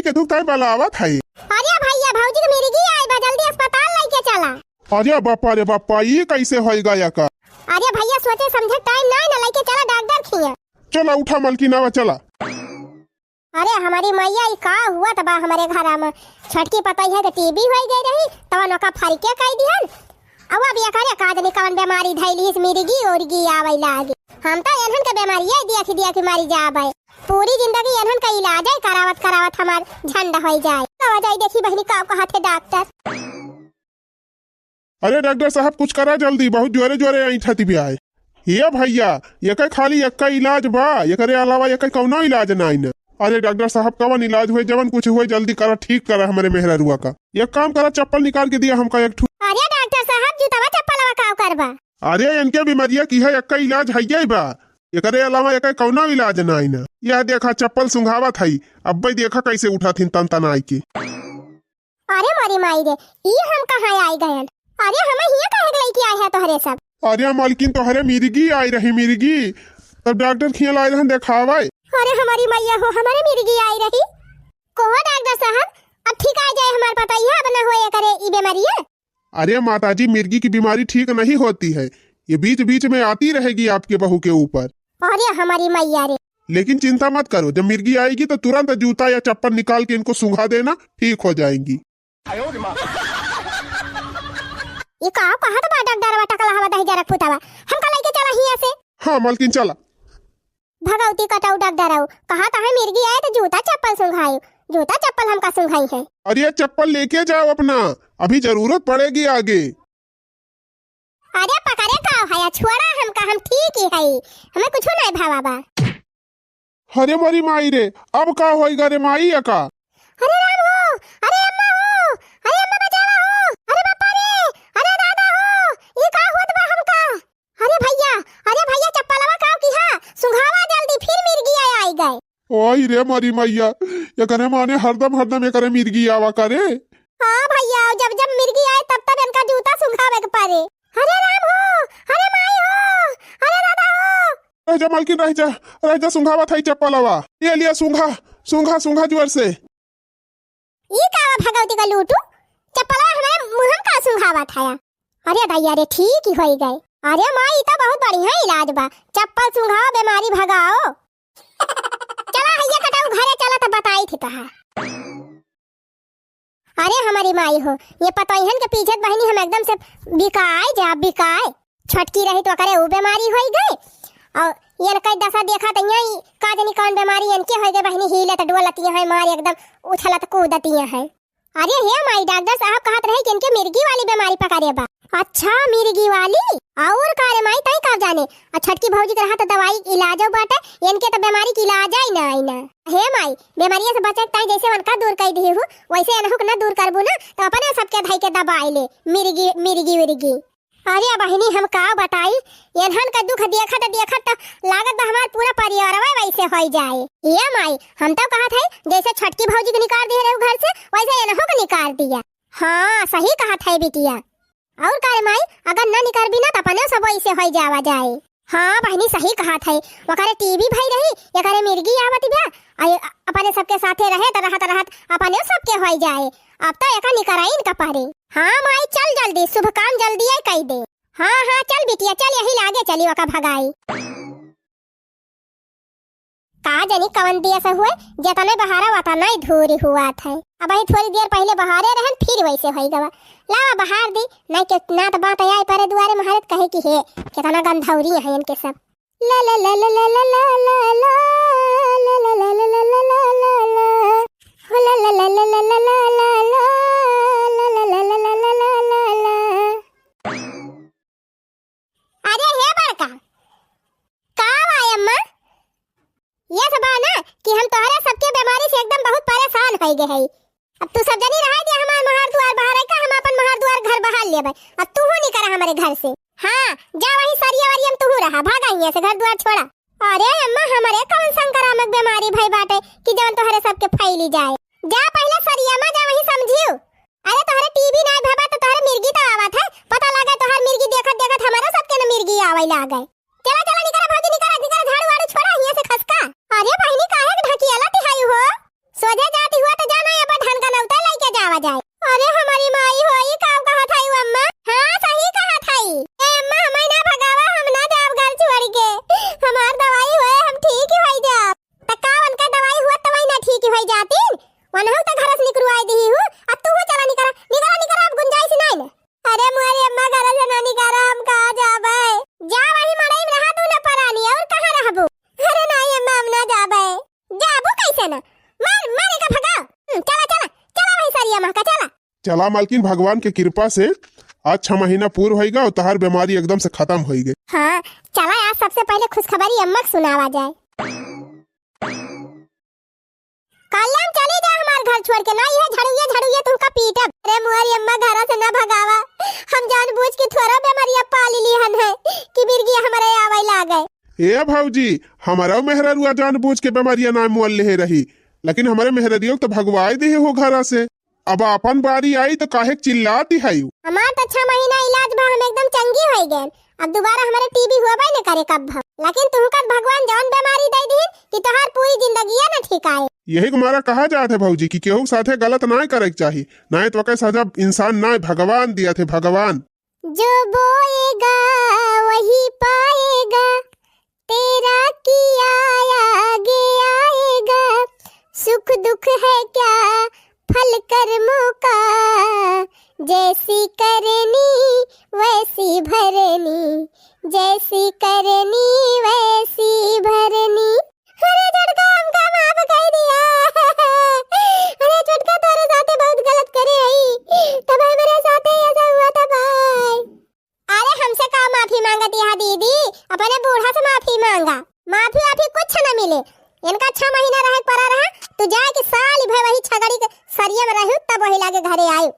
के दुख ताई बलावत है। अरे भैया, भौजी के मिर्गी आए बा, जल्दी अस्पताल लइके चला। अरे बापा रे बापा, ई कैसे होइगा एका? अरे भैया, सोचे समझे टाइम नाई ना, लइके चला डॉक्टर खिया। चला उठा मलकिन, आवा चला। अरे हमारी मैया, ई का हुआ त बा हमरे घरा में? छोटकी पतोहिया के टीबी होई गई रही, तवन ओका फरके कई दिहन। अब, अब एकरे का जनी कवन बेमारी धइली, इस मिर्गी उर्गी आवै लागे। हम तो एनहन के बेमारिये दिया कि दिया कि मरी जाबै। पूरी जिंदगी एनहन का इलाज ही करावत करावत हमार झंड होई जाए। तो जाई देखी बहिनी का कहत है डॉक्टर। अरे डॉक्टर साहब, कुछ करा जल्दी, बहुत जोरे जोरे ऐंठत बिया है। ये भैया, एकै खाली एक्का इलाज बा, एकरे अलावा एकै कौनो इलाज नाई न। अरे डॉक्टर साहब, कवन इलाज होए, जवन कुछ होए, जल्दी करा, ठीक करा हमरे मेहरारुआ का। एक काम करा, चप्पल निकाल के दिया हमका एक ठू। अरे डॉक्टर साहब, जूतवा चप्पलवा का करबा? अरे इनके बीमारिया की है, एक्का इलाज है ये बा, एकरे अलावा एकै कौनो इलाज नाई न। यह देखा, चप्पल सुंघावत है, अब्बे देखा कैसे उठत हिन तन तनाई के। अरे मोरी माई रे, ई हम कहाँ आई गयन? अरे हमें हियाँ काहे के लइके आए हैं तोहरे सब? अरे मालकिन, तोहरे मिर्गी आई रही, मिर्गी। तब डॉक्टर खियाँ लाए रहन देखावे। अरे हमारी मैया हो, हमारे मिर्गी आई रही। कहो डॉक्टर साहब, अब ठीक आ जाए हमार पतोहिया, अब न होए करे ई बेमारिया। अरे माताजी, मिर्गी की बीमारी ठीक नहीं होती है, ये बीच बीच में आती रहेगी आपके बहू के ऊपर। अरे हमारी मैया रे। लेकिन चिंता मत करो, जब मिर्गी आएगी तो तुरंत जूता या चप्पल निकाल के इनको सूंघा देना, ठीक हो जाएंगी। ये का कहत बा डगडरवा टकला हवा दही जरक पुतावा, हमका लइके चला हियाँ से। हाँ मालकिन, चला। भगवती कटऊ डगडरऊ, कहत है मिर्गी आए तो जूता चप्पल सूंघाई, जूता चप्पल हमका सूंघाई है। अरे चप्पल लेके जाओ अपना, अभी जरूरत पड़ेगी आगे। अरे पकड़े का है, छोड़ा हमका, हम ठीक ही है, हमें कुछ नहीं भावा बा। अरे मोरी माई रे, अब का होइगा रे माई एका? अरे राम हो, अरे अम्मा हो, अरे अम्मा बचावा हो, अरे बापा रे, अरे दादा हो, ये का होत बा हमका? अरे भैया, अरे भैया, चप्पलवा काव किहा, सुंघावा जल्दी, फिर मिर्गी आए आई गए। ओई रे मोरी मैया, एकरे माने हरदम हरदम एकरे मिर्गी आवा करे। हाँ भैया, जब जब मिर्गी आए तब तब इनका जूता सुंघावे के पड़े। अरे राम हो, अरे माई हो, अरे दादा हो। रह जा मालकिन, रह जा, रह जा, सुंघावा था ई चप्पलवा। ये लिया सुंघा, सुंघा, सुंघा जोर से। ई का बा भगवती का लूटू, चप्पलवा हमारे मुँह में का सुंघावा था या? अरे दैया रे, ठीक ही होई गए। अरे माई, ई तो बहुत बढ़िया इलाज बा, चप्पल सुंघाओ, बीमारी भगाओ। चला हैया कटाऊ घरे चला, तो बताई थी तोहार। अरे हमारी माई हो, ये पतोहियन के पीछे बहिनी हम एकदम से बिकाए जा, बिकाए। छोटकी रही तो करे ऊ बीमारी होई गई, और इनकै दशा देखा तो यही का जनी कौन बीमारी इनके होई गई बहिनी, हीलत डोलत यहाँ मार एकदम उछलत कूदत यहाँ। अरे हे माई, डॉक्टर साहब कहत रहे कि इनके मिर्गी वाली बीमारी पकड़े बा। अच्छा, मिर्गी वाली? और का रे माई, तई का जाने? आ छोटकी भौजी के रहा तो दवाई इलाजो बाटे, इनके तो बीमारी के इलाज ही ना आई ना। हे माई, बीमारिया से बचे के ताई जैसे उनका दूर कर दी हूँ, वैसे इनहू के ना दूर करबू ना, तो अपने सबके धई के दबाई ले, मिर्गी, मिर्गी, मिर्गी। अरे बहिनी, हम का बताई, इन्हन का दुख देखत देखत त लागत बा हमार पूरा परिवारवा वैसे होई जाए। ए माई, हम तो कहत है जैसे छोटकी भौजी के निकाल दिए रहू घर से, वैसे इनहू के निकाल दिया। हाँ, सही कहत है बिटिया। और का रे माई, अगर न निकरबी ना त अपने सब वैसे होई जावा जाए। हाँ बहिनी, सही कहत है, ओकरे टीबी भई रही, एकरे मिर्गी आवत बा, आ ये अपने सबके साथे रहे त रहत रहत अपने सबके होई जाए। अब तो एका निकराइन का परे। हाँ माई, चल जल्दी, शुभ काम जल्दी है कई दे। हाँ हाँ, चल बिटिया, चल यही लागे चली ओका भगाई। का जनी कवन दिया से हुए, जतने बहारा वतने ही धूरी हुआ था। अब ही थोड़ी देर पहले बहारे रहन, फिर वैसे होई गवा। लावा बहार दी, नहीं के नात बात आए परे दुआरे महारत कहे कि हे, कितना गंधौरी है इनके सब। ला ला ला ला। अरे हे बड़का, का बा अम्मा? ये सब बा ना कि हम तोहरे सबके बीमारी से एकदम बहुत परेशान हो गए हई। अब तू सब जनी रहे दिया हमार महार दुआर बहार है का, हम अपन महार दुआर घर बहार लेबै। अब तू हूँ निकरा हमारे घर से। हाँ, जा वहीं सरिया वरिया में तू रहा, भागा हियाँ से, घर दुआर छोड़ा। अरे अम्मा, हमारे कौन संक्रामक बीमारी भई बाटे कि जवन तोहरे सबके फैली जाए? जा पहले सरिया में जा, वहीं समझियो। अरे तोहरे टीबी नाई भवा तो तोहरे मिर्गी तो आवत है, पता लगे तोहर मिर्गी देखत देखत हमारे सबके न मिर्गी आवे लागे। चला चला निकरा भौजी, निकरा निकरा, झाड़ू वाड़ू छोड़ा हियाँ से खसका। अरे बहिनी, काहे के ढकियाला तिहाई हो? सोझे जाती हुआ तो जा अरे हमरी माई हो, ई का कहत हई अम्मा? हाँ, सही कहत हई। ए अम्मा, हमई ना भगावा, हम ना जाब घर छोड़ के। हमार दवाई होए, हम ठीक ही होई जाब। त का उनका दवाई हुआ त वही ना ठीक होई जाती? वनहु त घर से निकरवाई दिही हूँ, अब तू चला निकरा, निकरा, निकरा, अब गुंजाइश नाई न। अरे मोरी अम्मा, घर से ना निकरा, हम कहाँ जाबे? जा वही मड़ई में रहा तू न परानी, और कहाँ रहबू? अरे नाई अम्मा, हम ना जाबे। जाबू कैसे ना? मार, मार एका भगाओ। हम्म, चला, चला, चला वही सरिया महका, चला। चला मालकिन, भगवान के कृपा से आज छह महीना पूर होइगा और तहार बीमारी एकदम से खत्म होइगे। हाँ, चला आज सबसे पहले खुशखबरी अम्मा के सुनावा जाए। कल्याण चली जा हमार घर छोड़ के, ना ये झड़ुए झड़ुए तुमका पीटब। अरे मोरी अम्मा, घरा से ना भगावा, हम जानबूझ के थोड़ा बीमारिया पाली लिहन है कि बिरगी हमरे आवे लागे। ए भौजी, हमरो मेहररुआ जानबूझ के बीमारिया ना मोल लेहे रही, लेकिन हमरे मेहररियो तो भगवाए देहे हो घरा से। अब आपन बारी आई तो काहे चिल्लाती है? हमार तो छह महीना इलाज भा हम एकदम चंगी होई गए, अब दोबारा हमरे टीबी हुआ न करे कब भा। लेकिन तुहका भगवान जौन बीमारी दे दीन कि तोहार पूरी जिंदगिया न ठीक आए। यही के मारा कहा जात है भौजी कि केहू के साथे गलत ना करे के चाही, ना तो ओके सजा इंसान ना, भगवान दिया थे, भगवान। जो बोएगा वही पाएगा, तेरा किया आगे आएगा, सुख दुख है क्या फल कर्मों का, जैसी करनी वैसी भरनी, जैसी करनी वैसी भरनी। अरे छोटका, हमका माफ कर दिया। अरे छोटका, तोरे साथे बहुत गलत करे हई, तब हमरे साथे ऐसा हुआ था भाई। अरे हमसे का माफी मांगत यहाँ दीदी, अपने बूढ़ा से माफी मांगा। माफी वाफी कुछ न मिले, इनका छह महीना रहे के पड़ा रहा, तू जाए के साल भर वही छगड़ी के सरिया में रहू, तब वही लागे घरे आयु।